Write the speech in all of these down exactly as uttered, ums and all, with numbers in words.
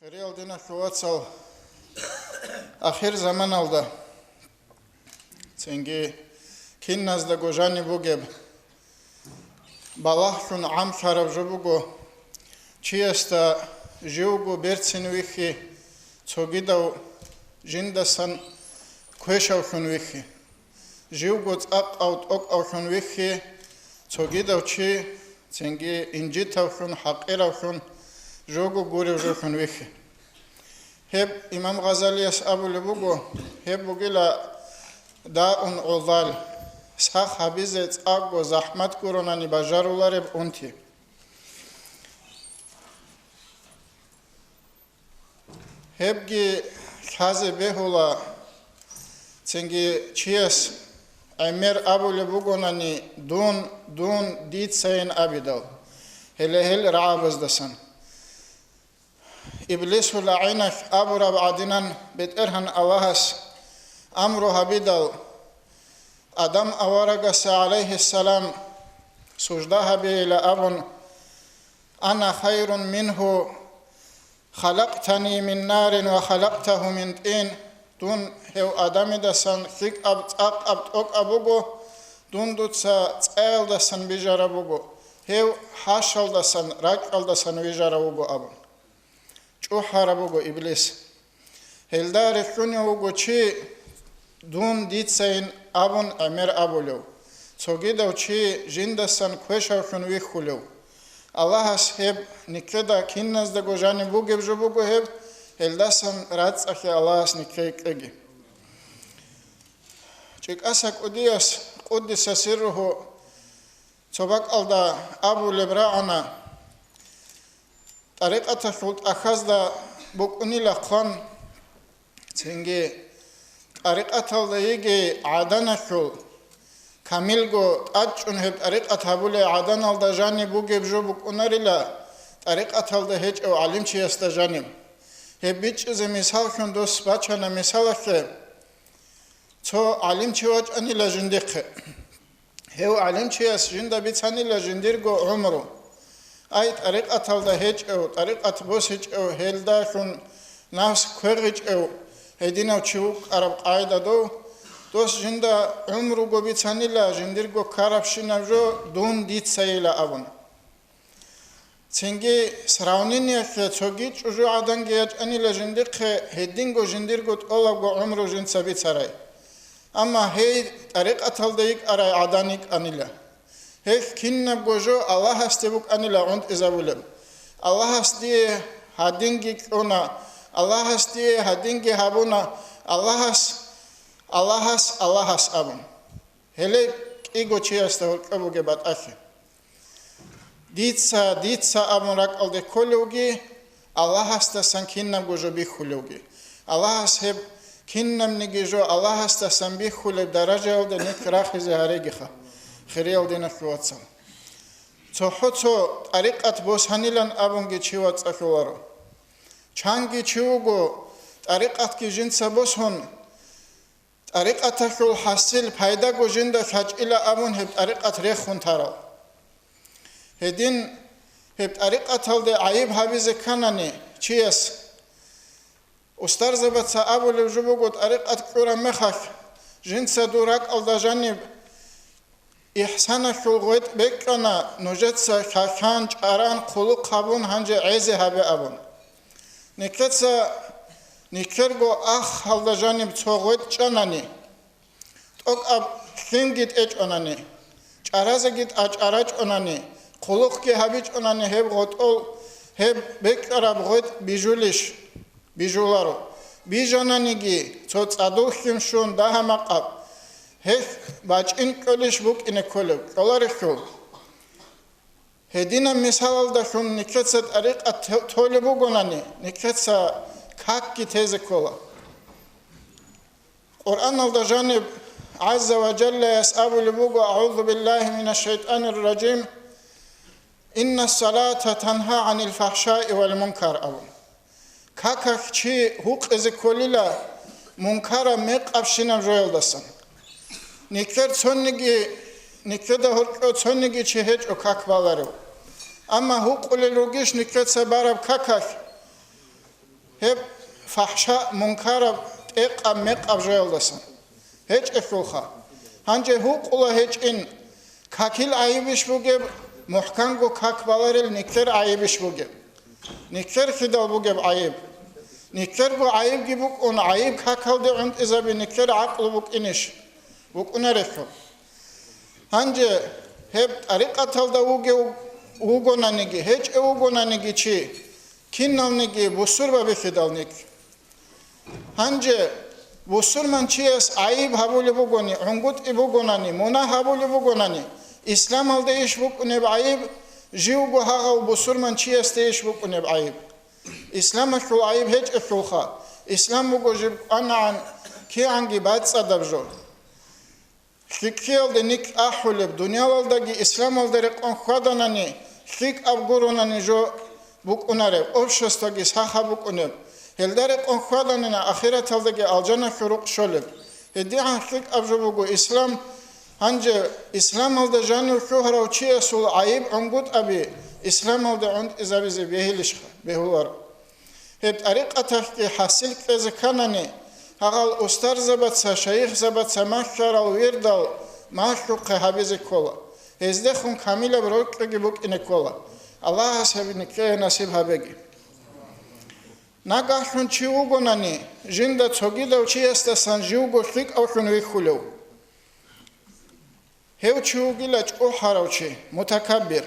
Хириял диналъул вацал, ахир заманалда цинги киназдаго жаниб бугеб балагьлъун гӀамлъараб жо буго, чиясда живго берцин вихьи, цогидав жиндасан квешавлъун вихьи. Живго цӀакъав тӀокӀавлъун вихьи, цогидав чи цинги инжитавлъун, хӀакъиравлъун, жого гурев жолъун вихьи. Гьеб имам Гъазалияс абулеб буго, гьеб бугила даун гӀузал, сах гьабизе цӀакъго захӀмат гуронани бажарулареб унти. Гьебги лъазе бегьула, цинги чияс гӀемер абулеб бугонани, дун, дун, дицайин абидал, гьеле гьел рагӀабаздасан. Иблисул лагӀиналъ абураб гӀадинан БетӀергьан Аллагьас амру гьабидал, Адам аварагаса, гӀалайгьиссалам, сужда гьабейила абун, «Ана хайрун мингьу, халакътани мин нарин ва халакътагьу мин тӀин», дун гьев Адамидасан лъикӀаб, цӀакъаб, тӀокӀаб буго, дун дуца цӀаялдасан бижараб буго, гьев хӀашалдасан, ракьалдасан вижарав вуго абун. ЧӀухӀараб буго Иблис. Гьелда рихьунев вуго чи, дун дицайин абун гӀемер абулев, цогидав чи жиндасан квешавлъун вихьулев. Аллагьас гьеб никеда киназдаго жаниб бугеб жо буго гьеб, гьелдасан рацӀцӀалъе Аллагьас никее кьеги. ЧӀикӀаса кӀудияс, къуддиса сирругьу, цо бакӀалда абулеб рагӀана, тӀарикъаталъул тӀахьазда букӀунила хъван, цинги тӀарикъаталда йигей гӀаданалъул, камилго тӀадчӀун гьеб тӀарикъат гьабулей гӀаданалда жаниб бугеб жо букӀунарила тӀарикъаталда гьечӀев гӀалимчиясда жаниб. Гьеб бичӀчӀизе мисаллъун дос бачана мисалалъе, цо гӀалимчи вачӀанила жиндихъе. Гьев гӀалимчияс жинда бицанила жиндирго гӀумру. Ай, тӀарикъаталда гьечӀев, тӀарикъат босичӀев, гьелдалъун нафс квегъичӀев гьединав чи вукӀараб къайда дов, дос жинда гӀумруго бицанила жиндирго ккарабщинаб жо дун дицайила абун. Цинги сравнениялъе цоги чӀужугӀаданги ячӀанила жиндихъе гьединго жиндирго тӀолабго гӀумру жинца бицарай. Амма гьей тӀарикъаталда йикӀарай гӀадан йикӀанила. Гьелъ кинабго жо Аллагьасде букӀанила гӀунтӀизабулеб. Аллагьас дие гьадинги кьуна, Аллагьас дие гьадинги гьабуна, Аллагьас, Аллагьас, Аллагьас абун. Гьеле кӀиго чиясда гьоркьоб бугеб батӀалъи. Дица, дица абун ракӀалде кколевги, Аллагьасдасан кинабго жо бихьулевги. Аллагьас гьеб кинабниги жо Аллагьасдасан бихьулеб даражаялда нилъ рахизе гьарегиха, хириял диналъул вацал. ЦохӀо-цо тӀарикъат босанилан абунги чи вацӀцӀалъуларо. Чанги чи вуго, тӀарикъатги жинца босун, тӀарикъаталъул хӀасил пайдаго жинда лъачӀила абун гьеб тӀарикъат рехун тарал. Гьедин гьеб тӀарикъаталде гӀайиб гьабизе кканани чияс, устарзабаца абулеб жо буго, тӀарикъат кьураб мехалъ жинца дур ракӀалда жаниб ихсаналъул гъветӀ бекьана, нужеца лъалъан, чӀаран, хъулухъ гьабун гьанже гӀезе гьабе абун. Нилъеца нилъерго ахалда жаниб цо гъветӀ чӀанани, тӀокӀаб лъимги тӀечӀонани, чӀаразеги тӀачӀарачӀонани, хъулухъги гьабичӀонани гьеб гъотӀол, гьеб бекьараб гъветӀ бижулищ? Бижуларо. Бижананиги, цо цӀадул лъим щун дагьа-макъаб, гьелъ бачӀин кьолищ букӀине кколеб? Кьоларелъул. Гьединаб мисалалдалъун нилъеца тӀарикъат то-, толеб бугонани, нилъеца какги тезе ккола. Къуръаналда жаниб ГӀазза ва Жаллаяс абулеб буго: «АгӀузу биллагьи минаш шайтӀанир ражим. Иннас салата тангьа гӀанил фахӀшаи вал мункар», – абун. Какалъ чи гьукъизе кколила мункараб мекъабщинаб жоялдасан. Нилъер цониги, нилъеда гьоркьо цониги чи гьечӀо как баларев. Амма гьукъулел ругищ нилъеца бараб какалъ? Гьеб фахӀша-мункараб тӀекъаб-мекъаб жоялдасан гьечӀелъулха. Гьанже гьукъула гьечӀин, какил гӀайибищ бугеб, мухӀканго как баларел никер гӀайибищ бугеб? Никер кидал бугеб гӀайиб? Никерго гӀайибги букӀун, гӀайиб какалде гӀунтӀизаби никер гӀакълу букӀинищ? БукӀунарехъо. Гьанже гьеб тӀарикъаталда вугев вугонаниги, гьечӀев вугонаниги чи, киналниги бусурбаби кидал ник. Гьанже бусурманчияс гӀайиб гьабулеб бугони, гӀунгутӀи бугонани, мунагь гьабулеб бугонани, исламалда иш букӀунеб гӀайиб, живго гьагъав бусурманчиясда иш букӀунеб гӀайиб. Исламалъул гӀайиб гьечӀелъулха, ислам буго жиб кӀванагӀан кигӀанги бацӀцӀадаб жо. ЛъикӀлъиялде никь ахӀулеб, дуниялалдаги исламалда рекъон хьваданани, лъикӀаб гуронани жо букӀунареб, обществоги сахаб букӀунеб, гьелда рекъон хьваданани ахираталдаги алжаналъул рукъ щолеб. ГьедигӀан лъикӀаб жо буго ислам. Гьанже исламалда жанив лъугьарав чиясул гӀайиб гӀунгутӀаби исламалда гӀунтӀизабизе бегьилищха? Бегьуларо. Гьеб тӀарикъаталъги хӀасил кьезе кканани, гьагъал устарзабаца, шайихзабаца малъарал вирдал малъухъе гьабизе ккола, гьездехун камилаб рокьиги букӀине ккола. Аллагьас гьеб никее насиб гьабеги. Нагагьлъун чи вугонани, жинда цогидав чиясдасан живго лъикӀавлъун вихьулев. Гьев чи вугила чӀухӀарав чи, мутакаббир.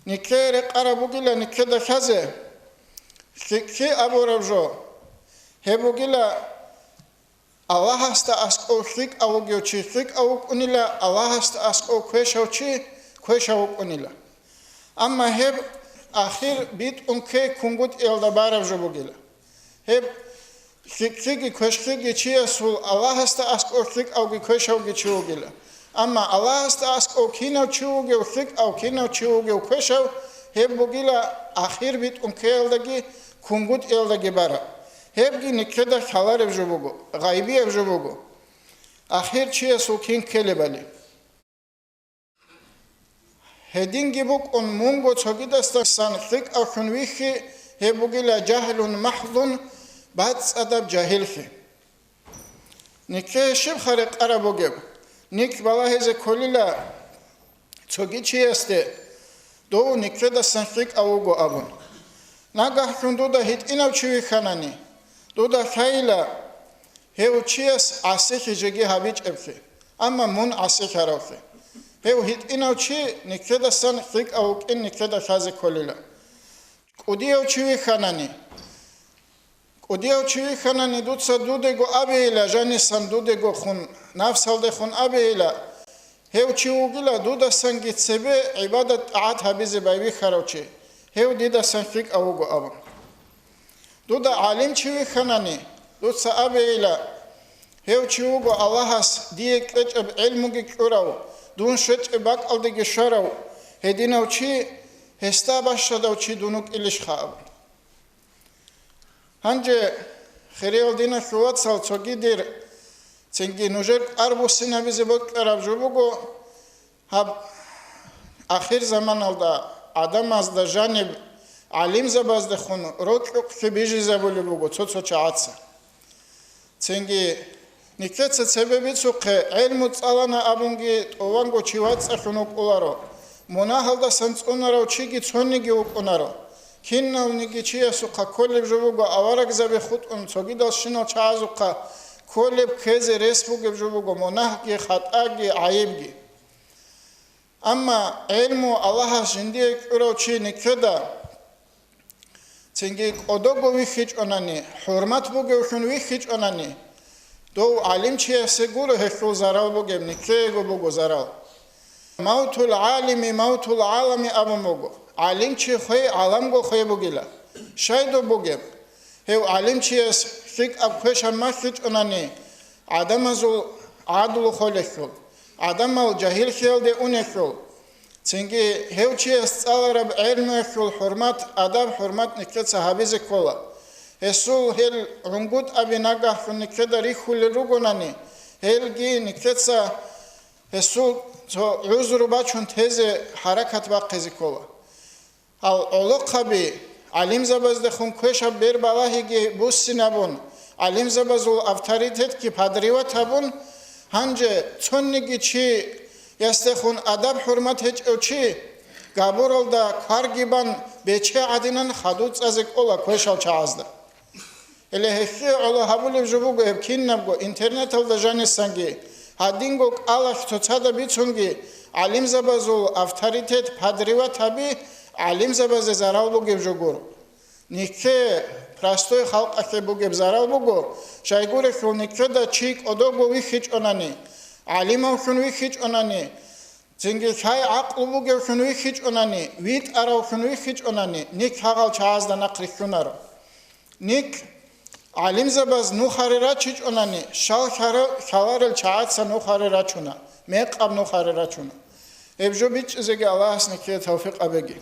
Никее рекъараб бугила никеда лъазе, лъикӀлъи абураб жо. Гьеб бугила Аллагьасда аскӀов лъикӀав вугев чи лъикӀав вукӀунила, Аллагьасда аскӀов квешав чи квешав вукӀунила. Амма гьеб ахир битӀун ккей кунгутӀиялда бараб жо бугила. Гьеб лъикӀлъиги квешлъиги чиясул Аллагьасда аскӀов лъикӀавги квешавги чи вугила. Амма Аллагьасда аскӀов кинав чи вугев лъикӀав, кинав чи вугев квешав, гьеб бугила ахир битӀун ккеялдаги кунгутӀиялдаги бараб. Гьебги никеда лъалареб жо буго, гъайбияб жо буго. Ахир чиясул кин ккелебали. Гьединги букӀун, мунго цогидасдасан лъикӀавлъун вихьи, гьеб бугила жагьлун махӀзун, бацӀцӀадаб жагьиллъи. Никее щибха рекъараб бугеб? Никь балагьизе кколила цоги чиясде, дов никедасан лъикӀав вуго абун. Нагагьлъун дуда гьитӀинав чи вихьанани, дуда лъайила, гьев чияс гӀасилъи жеги гьабичӀеблъи, амма мун гӀасилъаравлъи. Гьев гьитӀинав чи никедасан лъикӀав вукӀин никеда лъазе кколила. КӀудияв чи вихьанани, кӀудияв чи вихьанани дуца дудего абейила, жанисан дудегохун, нафсалдехун абейила, гьев чи вугила дудасанги цебе гӀибадат-тӀагӀат гьабизе байбихьарав чи, гьев дидасан лъикӀав вуго абун. Дуда гӀалим чи вихьанани, дуца абейила, гьев чи вуго Аллагьас дие кьечӀеб гӀелмуги кьурав, дун щвечӀеб бакӀалдеги щварав гьединав чи, гьесда бащадав чи дун вукӀилищха абун. Гьанже, хириял диналъул вацал, цоги дир, цинги нужер кӀарбуссинабизе бокьараб жо буго, гьаб ахир заманалда гӀадамазда жаниб гӀалимзабаздехун рокьукълъи бижизабулеб буго цо-цо чагӀаца. Цинги никеца цебе бицухъе, гӀелму цӀалана абунги тӀованго чи вацӀцӀалъун вукӀуларо, мунагьалдасан цӀунарав чиги цониги вукӀунаро. Киналниги чиясухъа кколеб жо буго аварагзаби хутӀун, цогидалщинал чагӀазухъа кколеб ккезе рес бугеб жо буго мунагьги, хатӀаги, гӀайибги. Амма гӀелму Аллагьас жиндие кьурав чи никеда, цинги кӀодого вихьичӀонани, хӀурмат бугевлъун вихьичӀонани, дов гӀалимчиясе гуро гьелъул зарал бугеб, никеего буго зарал. Мавтул гӀалими мавтул гӀалами абун буго. ГӀалимчи хвей гӀаламго хвей бугила. Щай доб бугеб? Гьев гӀалимчияс лъикӀаб квешаб малъичӀонани, гӀадамазул гӀадлу холелъул, гӀадамал жагьиллъиялде унелъул, цинги гьев чияс цӀалараб гӀелмуялъул хӀурмат, адаб-хӀурмат никеца гьабизе ккола. Гьесул гьел гӀунгутӀаби нагагьлъун никеда рихьулел ругонани, гьелги никеца гьесул цо гӀузру бачун тезе хӀаракат бахъизе ккола. Гьал гӀолохъаби, ГӀалимзабаздехун квешаб бер-балагьиги буссинабун, гӀалимзабазул авторитетги подрывать гьабун, гьанже цониги чиясдехун адаб-хӀурмат гьечӀев чи габуралда кварги бан бече гӀадинан хадув цӀазе кӀола квешал чагӀазда. Гьеле гьехие гӀоло гьабулеб жо буго гьеб кинабго интернеталда жанисанги, гьадинго кӀалалъ цоцазда бицунги, гӀалимзабазул авторитет подрывать гьаби гӀалимзабазе зарал бугеб жо гуро. Нике простой халкъалъе бугеб зарал буго, щайгурелъул никеда чи кӀодого вихьичӀонани, гӀалимавлъун вихьичӀонани, цинги лъай гӀакълу бугевлъун вихьичӀонани, витӀаравлъун вихьичӀонани, ник гьагъал чагӀазда нахъ рихьунаро. Ник гӀалимзабаз нухаре рачичӀонани, щал хьара-, хьаларел чагӀаца нухаре рачуна, мекъаб нухаре рачуна. Гьеб жо бичӀчӀизеги Аллагьас никее тавфикъ абеги.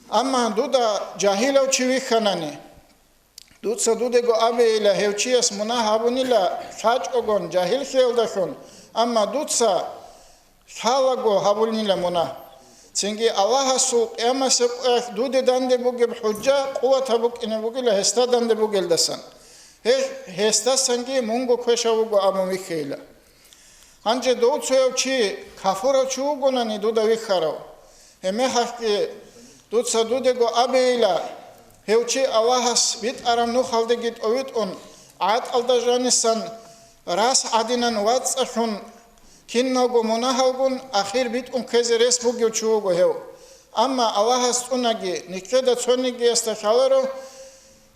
Амма дуда жагьилав чи вихьанани, дуца дудего абейила, гьев чияс мунагь гьабунила лъачӀогон жагьиллъиялдалъун, амма дуца лъалаго гьабулнила мунагь. Цинги Аллагьасул къиямасеб къоялъ дуде данде бугеб хӀужа къуватаб букӀине бугила гьесда данде бугелдасан. Гье-, гьесдасанги мунго квешав вуго абун вихьейила. Гьанже дов цояв чи кафурав чи вугонани дуда вихьарав, гьебмехалъги дуца дудего абейила, гьев чи Аллагьас битӀараб нухалдеги тӀовитӀун, гӀатӀалда жанисан рас гӀадинан вацӀцӀалъун, киналго мунагьалгун ахир битӀун ккезе рес бугев чи вуго гьев. Амма Аллагьас цӀунаги, никеда цонигиясда лъаларо,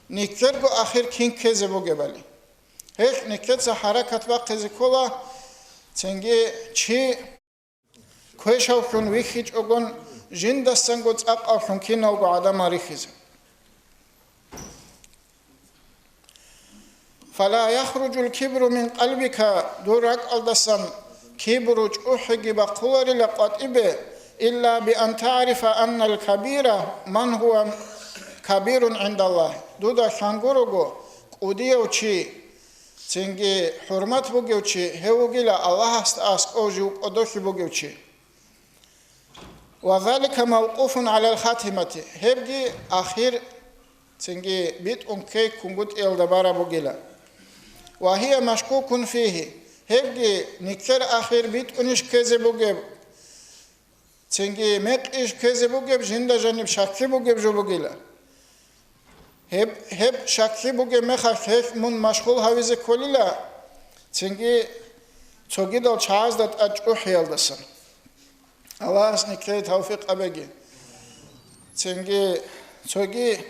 никерго ахир кин ккезе бугебали. Гьелъ никеца хӀаракат бахъизе ккола, цинги чи квешавлъун вихьичӀогон, жиндасанго цӀакъавлъун киналго гӀадамал рихьизе. «Фала яхружул кибру мин къалбика», дур ракӀалдасан кибру, чӀухӀиги бахъуларила къватӀибе, «илла би ан таърифа аннал кабира ман гьува кабирун гӀиндаллагь». Дуда лъангурого, кӀудияв чи, цинги хӀурмат бугев чи гьев вугила Аллагьасда аскӀов жив кӀодолъи бугев чи. «Ва залика мавкъуфун гӀалал хатимати», гьебги ахир цинги битӀун ккей кунгутӀиялда бараб бугила. «Ва гьия машкукун фигьи», гьебги никер ахир битӀунищ ккезе бугеб, цинги мекъищ ккезе бугеб, жинда жаниб щаккий бугеб жо бугила. Гьеб, гьеб щаккий бугеб мехалъ гьелъ мун машгъул гьавизе кколила, цинги цогидал чагӀазда тӀад чӀухӀиялдасан. Аллагьас никее тавфикъ абеги. Цинги цоги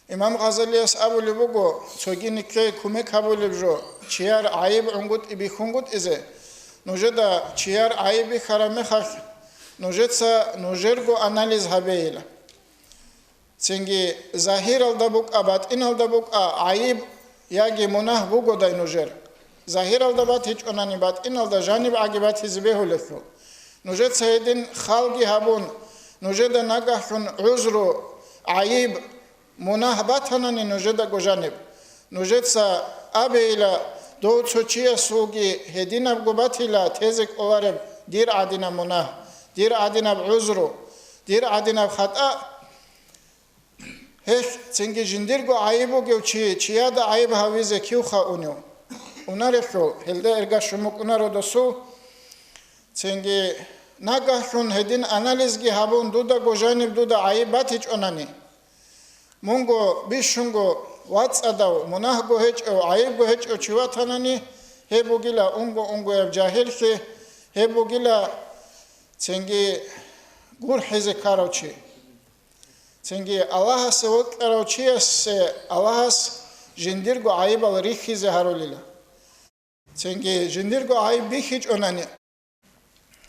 имам Гъазалияс абулеб буго, цоги никее кумек гьабулеб жо, чияр гӀайиб гӀунгутӀи бихьунгутӀизе, нужеда чияр гӀайиб бихьараб мехалъ, нужеца нужерго анализ гьабейила. Цинги загьиралда букӀа, батӀиналда букӀа гӀайиб яги мунагь бугодай нужер. Загьиралда батичӀонани батӀиналда жаниб гӀаги батизе бегьулелъул. Нужеца гьедин халги гьабун, нужеда нагагьлъун гӀузру, гӀайиб, мунагь батанани нужедаго жаниб. Нужеца абейила, дов цо чиясулги гьединабго батила тезе кӀолареб дир гӀадинаб мунагь, дир гӀадинаб гӀузру, дир гӀадинаб хатӀа. Гьелъ цинги жиндирго гӀайиб бугев чи, чияда гӀайиб гьавизе кивха унев? Унарелъул, гьелда эрга щумукӀунаро досул. Цинги нагагьлъун гьедин анализги гьабун, дудаго жаниб дуда гӀайиб батичӀонани, мунго бищунго вацӀцӀадав, мунагьго гьечӀев, гӀайибго гьечӀев чи ватанани, гьеб бугила унго-унгояб жагьиллъи, гьеб бугила цинги гурхӀизе ккарав чи. Цинги Аллагьасе вокьарав чиясе Аллагьас жиндирго гӀайибал рихьизе гьарулила. Цинги жиндирго гӀайиб бихьичӀонани,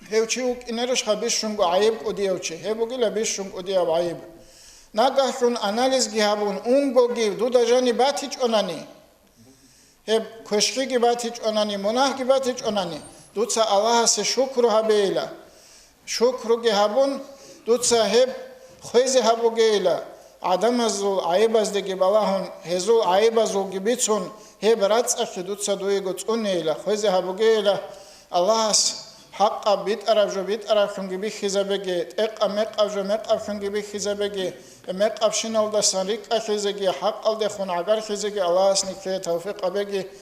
гьев чи вукӀинарищха бищунго гӀайиб кӀудияв чи? Гьеб бугила бищун кӀудияв гӀайиб. Нагагьлъун анализги гьабун, унгоги дуда жаниб батичӀонани, гьеб квешлъиги батичӀонани, мунагьги батичӀонани, дуца Аллагьасе шукру гьабейила. Шукруги гьабун, дуца гьеб хвезе гьабугейила, гӀадамазул гӀайибаздеги балагьун, гьезул гӀайибазулги бицун, гьеб рацӀцӀалъи дуца дуего цӀунейила, хвезе гьабугейила, Аллагьас хӀакъаб битӀараб жо битӀараблъунги бихьизабеги, тӀекъаб мекъаб жо мекъаблъунги бихьизабеги, мекъабщиналдасан рикӀкӀалъизеги, хӀакъалдехун гӀагарлъизеги Аллагьас нилъее тавфикъ гьабеги.